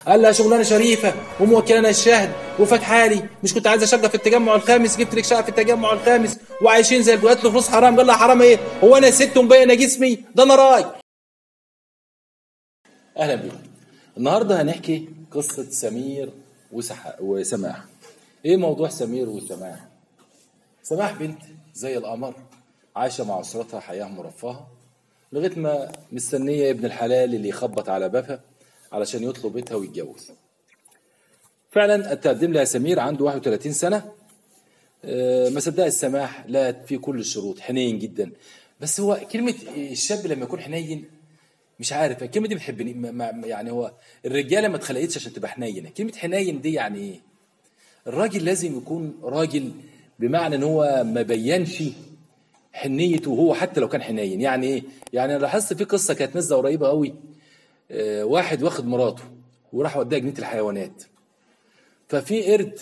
قال لها شغلانة شريفه وموكلانا الشهد وفاتحه لي، مش كنت عايزه شقه في التجمع الخامس، جبت لك شقه في التجمع الخامس وعايشين زي الجوات. له فلوس حرام. قال لها حرام ايه؟ هو انا ست ومبينه جسمي؟ ده انا راي. اهلا بيكم. النهارده هنحكي قصة سمير وسماح. ايه موضوع سمير وسماح؟ سماح بنت زي القمر، عايشه مع اسرتها حياة مرفهه، لغاية ما مستنيه ابن الحلال اللي يخبط على بابها علشان يطلب بيتها ويتجوز. فعلا اتقدم لها سمير، عنده 31 سنة. ما صدق السماح، لقت فيه كل الشروط، حنين جدا. بس هو كلمة الشاب لما يكون حنين، مش عارف الكلمة دي بتحبني، يعني هو الرجالة ما اتخلقتش عشان تبقى حنينه. كلمة حنين دي يعني ايه؟ الراجل لازم يكون راجل، بمعنى ان هو ما بينش حنيته وهو حتى لو كان حنين. يعني ايه؟ يعني انا لاحظت في قصة كانت نازله قريبه قوي، واحد واخد مراته وراح وداها جنينة الحيوانات، ففي قرد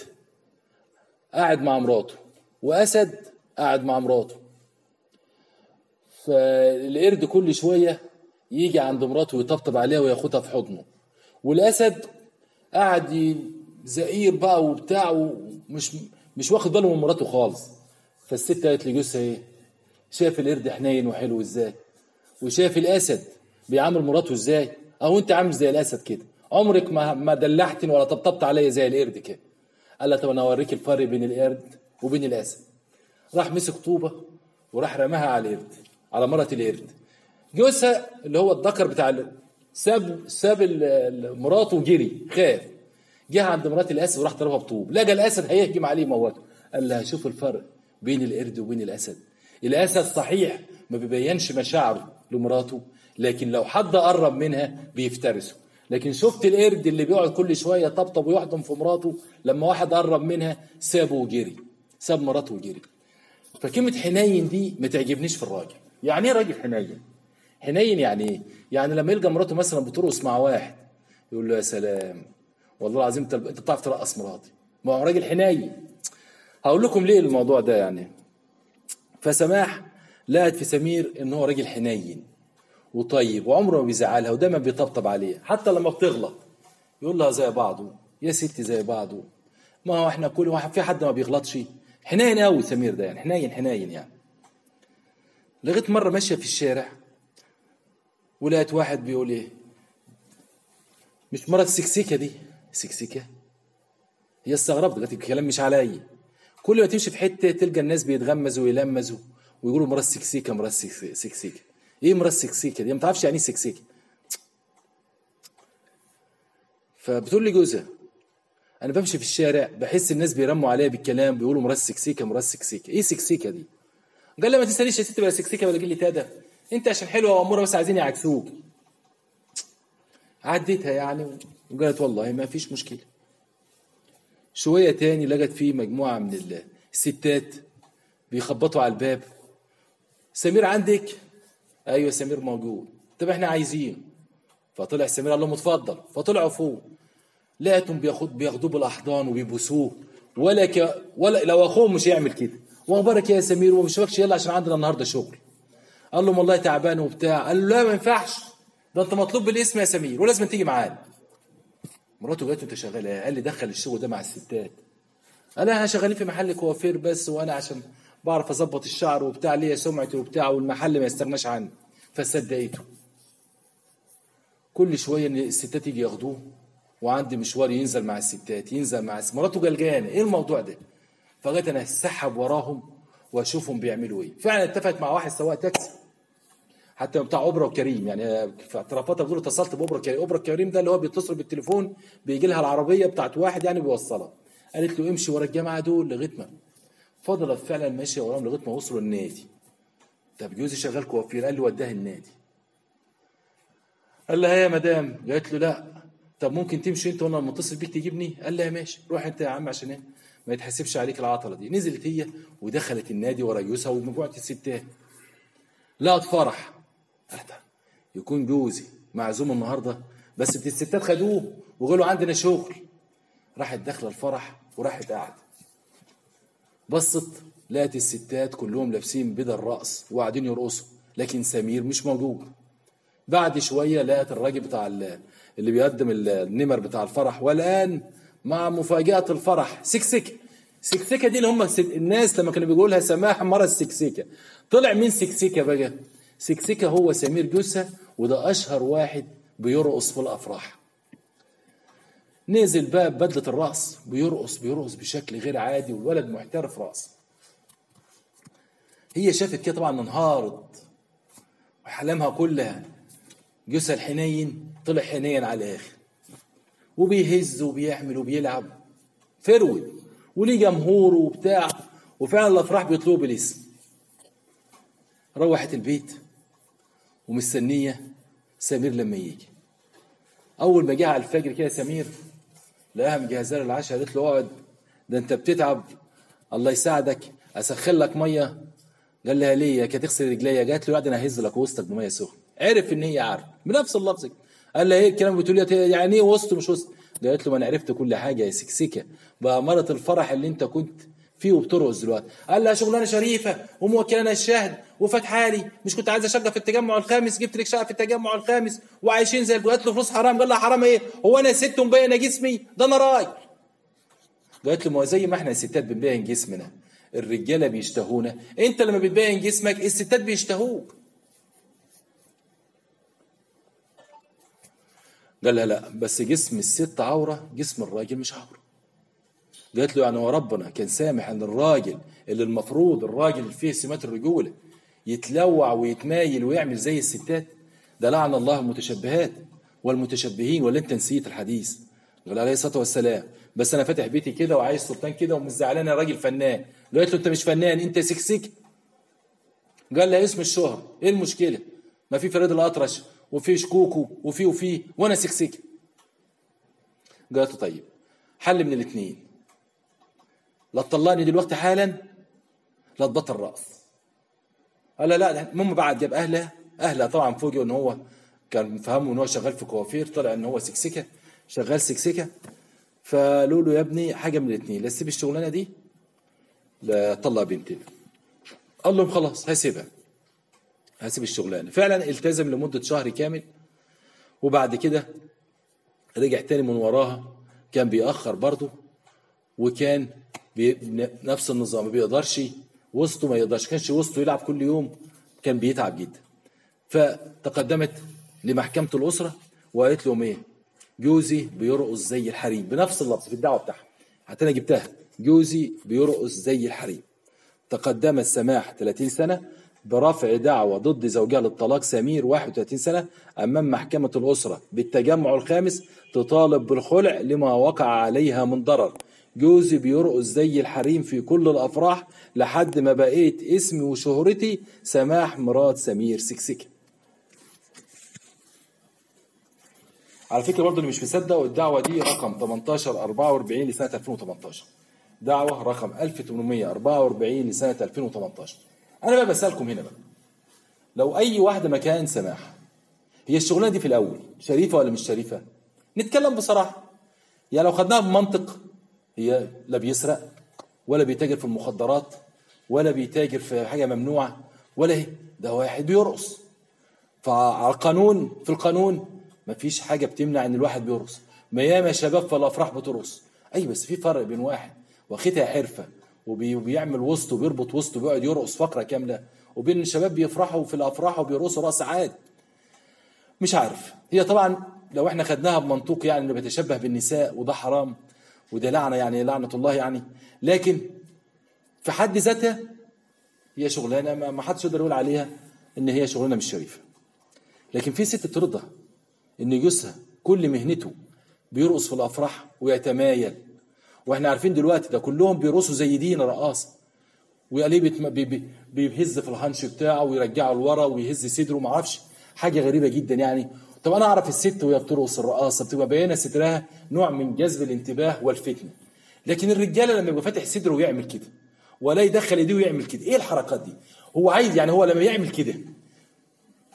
قاعد مع مراته واسد قاعد مع مراته. فالقرد كل شوية يجي عند مراته ويطبطب عليها وياخدها في حضنه، والاسد قاعد زئير بقى وبتاع ومش مش واخد باله من مراته خالص. فالست قالت لجوزها ايه؟ شايف القرد حنين وحلو ازاي، وشايف الاسد بيعامل مراته ازاي، اهو انت عامل زي الاسد كده، عمرك ما دلعتني ولا طبطبت عليا زي القرد كده. قال لها طب انا اوريك الفرق بين القرد وبين الاسد. راح مسك طوبة وراح رماها على القرد، على مرة القرد. جوزها اللي هو الذكر بتاع ساب مراته وجري، خاف، جه عند مرات الاسد وراح ضربها بطوب، لقى الاسد هيهجم عليه موته. قال لها شوف الفرق بين القرد وبين الاسد. الاسد صحيح ما بيبينش مشاعره لمراته، لكن لو حد قرب منها بيفترسه. لكن شفت القرد اللي بيقعد كل شوية طبطب ويحضن في مراته، لما واحد قرب منها سابه وجري، ساب مراته وجري. فكلمه حنين دي ما تعجبنيش في الراجل. يعني ايه راجل حنين؟ حنين يعني ايه؟ يعني لما يلقى مراته مثلا بترقص مع واحد يقول له يا سلام والله العظيم انت بتعرف ترقص مراتي. ما هو راجل حنين. هقول لكم ليه الموضوع ده يعني. فسماح لقت في سمير ان هو راجل حنين وطيب وعمره ما بيزعلها ودايما بيطبطب عليها، حتى لما بتغلط يقول لها زي بعضه يا ستي زي بعضه، ما هو احنا كل واحد في حد ما بيغلطش. حنين قوي سمير ده يعني، حنين حنين يعني. لغاية مرة ماشية في الشارع ولقت واحد بيقول ايه؟ مش مرة السكسكه دي؟ سكسكه؟ هي استغربت، قالت الكلام مش عليا. كل ما تمشي في حتة تلقى الناس بيتغمزوا ويلمزوا ويقولوا مرة السكسكه، مرة السكسكه. ايه مرة السكسكه دي؟ ما تعرفش يعني ايه سكسكه. فبتقول لي جوزها انا بمشي في الشارع بحس الناس بيرموا عليا بالكلام، بيقولوا مرة السكسكه، مرة السكسكه. ايه سكسكه دي؟ قال لها ما تساليش يا ست بلا سكسكه ولا جيلي تاده، انت عشان حلوة واموره بس عايزين يعكسوك. عديتها يعني وقالت والله ما فيش مشكلة. شوية تاني لقت فيه مجموعة من الستات بيخبطوا على الباب. سمير عندك؟ ايوه سمير موجود. طب احنا عايزين. فطلع سمير قال لهم اتفضل. فطلعوا فوق لقيتهم بياخدوه بالاحضان وبيبوسوه، ولا لو اخوهم مش هيعمل كده. واخبارك يا سمير ومش وقتش، يلا عشان عندنا النهارده شغل. قال لهم والله تعبان وبتاع. قال له لا ما ينفعش، ده انت مطلوب بالاسم يا سمير ولازم تيجي معانا. مراته جات انت شغالة ايه؟ قال لي دخل الشغل ده مع الستات. قال انا شغالين في محل كوافير بس، وانا عشان بعرف اظبط الشعر وبتاع ليا سمعتي وبتاع، والمحل ما يستغناش عني. فصدقته. كل شوية ان الستات يجي ياخدوه، وعندي مشوار ينزل مع الستات، ينزل مع مراته جلجانه. ايه الموضوع ده؟ فجيت انا اسحب وراهم واشوفهم بيعملوا ايه. فعلا اتفقت مع واحد سواق تاكسي، حتى بتاع اوبرا وكريم، يعني في اعترافاتها بتقول اتصلت باوبرا كريم. اوبرا كريم ده اللي هو بيتصل بالتليفون بيجي لها العربية بتاعت واحد يعني بيوصلها. قالت له امشي ورا الجماعة دول لغاية ما فضلت فعلا ماشية وراهم لغاية ما وصلوا النادي. طب جوزي شغال كوافير، قال لي وداها النادي. قال لها يا مدام، قالت له لا. طب ممكن تمشي انت وانا متصل بيك تجيبني؟ قال لها ماشي، روح انت يا عم عشان ايه ما يتحسبش عليك العطلة دي. نزلت هي ودخلت النادي ورا جوزها ومجموعة الستات. لقت فرح، يكون جوزي معزوم النهارده بس الستات خدوه وقالوا عندنا شغل. راحت داخله الفرح وراحت قاعدة. بصت لقت الستات كلهم لابسين بدل الرقص وقاعدين يرقصوا، لكن سمير مش موجود. بعد شوية لقت الراجل بتاع اللي بيقدم النمر بتاع الفرح، والان مع مفاجاة الفرح سكسكه. سكسكه دي اللي هم الناس لما كانوا بيقولوا لها سماح مرة السكسكه. طلع مين سكسكه بقى؟ سكسكه هو سمير جوزها، وده اشهر واحد بيرقص في الافراح. نزل بقى ببدله الرقص، بيرقص بيرقص بشكل غير عادي، والولد محترف رقص. هي شافت كده طبعا انهارت، وحلمها كلها جوزها الحنين طلع حنين على الاخر، وبيهز وبيعمل وبيلعب فرود وليه جمهوره وبتاع، وفعلا الافراح بيطلبوا بالاسم. روحت البيت ومستنيه سمير لما يجي. اول ما جه على الفجر كده سمير لقاها مجهزة له العشاء، قالت له اقعد ده انت بتتعب، الله يساعدك، اسخن لك مية. قال لها ليه؟ كانت تغسل رجليا. قالت له لا ده انا ههز لك وسطك بميه سخنة. عرف ان هي عارفه بنفس اللفظ. قال لها ايه الكلام بتقول لي؟ يعني ايه وسط مش وسط؟ قالت له ما انا عرفت كل حاجة يا سكسكه، بأمارة الفرح اللي انت كنت فيه وبترقص دلوقتي. قال لها شغلانة شريفه وموكلانا الشهد وفاتحه لي، مش كنت عايزه شقه في التجمع الخامس؟ جبت لك شقه في التجمع الخامس وعايشين زي. قالت له فلوس حرام. قال لها حرام ايه؟ هو انا ست ومبينه جسمي؟ ده انا راجل. قالت له ما زي ما احنا الستات بنبين جسمنا الرجالة بيشتهونا، انت لما بتبين جسمك الستات بيشتهوك. قال لها لا بس جسم الست عورة، جسم الراجل مش عورة. قالت له يعني هو ربنا كان سامح ان الراجل اللي المفروض الراجل اللي فيه سمات الرجولة يتلوع ويتمايل ويعمل زي الستات؟ ده لعن الله المتشبهات والمتشبهين. ولا انت نسيت الحديث؟ قال عليه الصلاة والسلام بس انا فاتح بيتي كده وعايز سلطان كده ومش زعلان، انا راجل فنان. قالت له انت مش فنان انت سكسك. قال لها اسم الشهرة ايه المشكلة؟ ما في فريد الاطرش وفي شكوكو وفي وفي وانا سكسك. قالت له طيب حل من الاثنين، لا تطلقني دلوقتي حالا لا تبطل الرقص. قال لا لا. المهم بعد جاب اهلها، اهلها طبعا فوجئوا ان هو كان فهموا ان هو شغال في كوافير، طلع ان هو سكسكه شغال سكسكه. فقالوا له يا ابني حاجة من الاثنين، لا تسيب الشغلانة دي لا تطلق بنتنا. قال لهم خلاص هسيبها، هسيب الشغلانة. فعلا التزم لمدة شهر كامل، وبعد كده رجع تاني من وراها. كان بيأخر برضه، وكان نفس النظام، ما بيقدرش وسطه، ما يقدرش كانش وسطه يلعب كل يوم، كان بيتعب جدا. فتقدمت لمحكمة الأسرة وقالت لهم ايه؟ جوزي بيرقص زي الحريم، بنفس اللفظ في الدعوة بتاعها، حتى انا جبتها، جوزي بيرقص زي الحريم. تقدمت سماح 30 سنة برفع دعوة ضد زوجها للطلاق سمير 31 سنة أمام محكمة الأسرة بالتجمع الخامس، تطالب بالخلع لما وقع عليها من ضرر. جوزي بيرقص زي الحريم في كل الأفراح لحد ما بقيت اسمي وشهرتي سماح مرات سمير سكسكة. على فكرة برضه اللي مش مصدق، والدعوة دي رقم 1844 لسنة 2018، دعوة رقم 1844 لسنة 2018. أنا بقى بسألكم هنا بقى، لو أي واحدة مكان سماح، هي الشغلانة دي في الأول شريفة ولا مش شريفة؟ نتكلم بصراحة، يعني لو خدناها بمنطق، هي لا بيسرق ولا بيتاجر في المخدرات ولا بيتاجر في حاجة ممنوعة ولا هي، ده واحد بيرقص. فعلى القانون، في القانون مفيش حاجة بتمنع إن الواحد بيرقص، ما ياما شباب في الأفراح بترقص. أي بس في فرق بين واحد واخدها حرفة وبيعمل وسطه وبيربط وسطه وبيقعد يرقص فقرة كاملة، وبين الشباب بيفرحوا في الأفراح وبيرقصوا رقص عادي. مش عارف، هي طبعا لو احنا خدناها بمنطوق يعني انه بيتشبه بالنساء وده حرام وده لعنة، يعني لعنة الله يعني، لكن في حد ذاتها هي شغلانة ما حدش يقدر يقول عليها ان هي شغلانة مش شريفة. لكن في ست ترضى ان جوزها كل مهنته بيرقص في الأفراح ويتمايل، واحنا عارفين دلوقتي ده كلهم بيرقصوا زي دين رقاص، ويقليه بيهز في الهانش بتاعه ويرجعه لورا ويهز صدره، ما اعرفش، حاجة غريبة جدا يعني. طب انا اعرف الست وهي بترقص الرقاصه بتبقى باينة سترها، نوع من جذب الانتباه والفتنة، لكن الرجالة لما يبقى فاتح صدره ويعمل كده ولا يدخل ايديه ويعمل كده، ايه الحركات دي؟ هو عايز يعني، هو لما يعمل كده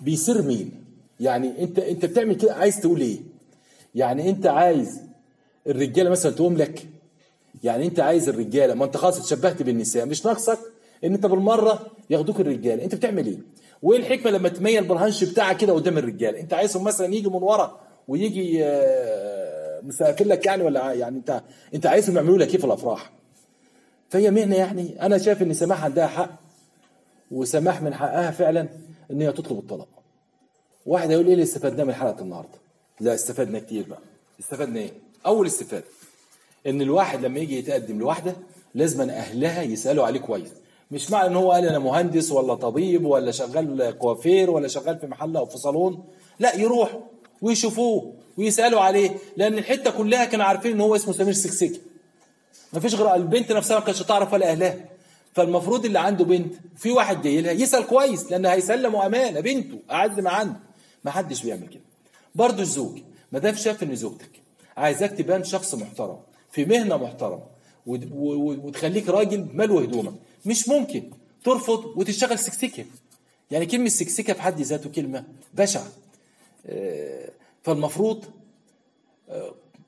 بيصير مين؟ يعني انت بتعمل كده عايز تقول ايه؟ يعني انت عايز الرجالة مثلا تقوم لك؟ يعني انت عايز الرجالة، ما انت خلاص اتشبهت بالنساء، مش ناقصك ان انت بالمرة ياخدوك الرجالة. انت بتعمل ايه؟ وايه الحكمة لما تميل بالهنش بتاعك كده قدام الرجالة؟ انت عايزهم مثلا يجي من ورا ويجي مسافر لك يعني، ولا يعني انت عايزهم يعملوا لك ايه في الافراح؟ فهي مهنة يعني. انا شايف ان سماح عندها حق، وسماح من حقها فعلا ان هي تطلب الطلاق. واحد هيقول ايه اللي استفدناه من حلقة النهارده؟ لا استفدنا كتير بقى. استفدنا ايه؟ اول استفاده ان الواحد لما يجي يتقدم لواحدة لازم اهلها يسالوا عليه كويس. مش معنى ان هو قال انا مهندس ولا طبيب ولا شغال كوافير ولا شغال في محل او في صالون، لا، يروح ويشوفوه ويسالوا عليه، لان الحتة كلها كانوا عارفين ان هو اسمه سمير سكسكه. ما فيش غير البنت نفسها ما كانتش تعرف ولا اهلها. فالمفروض اللي عنده بنت في واحد جاي لها يسال كويس، لان هيسلموا امانه بنته اعز ما عنده. ما حدش بيعمل كده. برضه الزوج ما دام شاف ان زوجتك عايزاك تبان شخص محترم في مهنة محترمه وتخليك راجل ملو هدومك، مش ممكن ترفض وتشتغل سكسكه. يعني كلمة سكسكه في حد ذاته كلمة بشعة. فالمفروض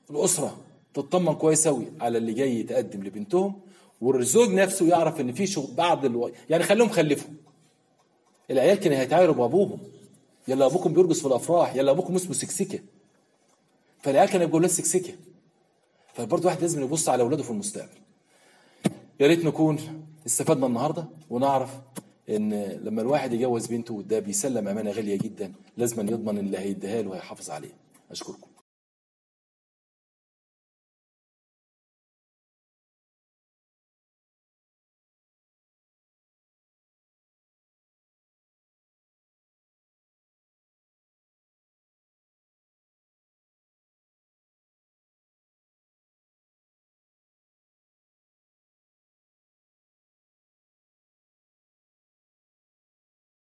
الاسرة تطمن كويس قوي على اللي جاي يتقدم لبنتهم، والزوج نفسه يعرف ان في شغل بعض يعني خليهم خلفوا العيال، كانوا هيتعايروا بابوهم، يلا ابوكم بيرقص في الافراح، يلا ابوكم اسمه سكسكه، فالعيال كانوا يبقوا ولاد سكسكه. فبرضه واحد لازم يبص على اولاده في المستقبل. يا ريت نكون استفدنا النهارده، ونعرف ان لما الواحد يجوز بنته ده بيسلم امانه غالية جدا، لازم يضمن اللي هيديها له وهيحافظ عليه. اشكركم.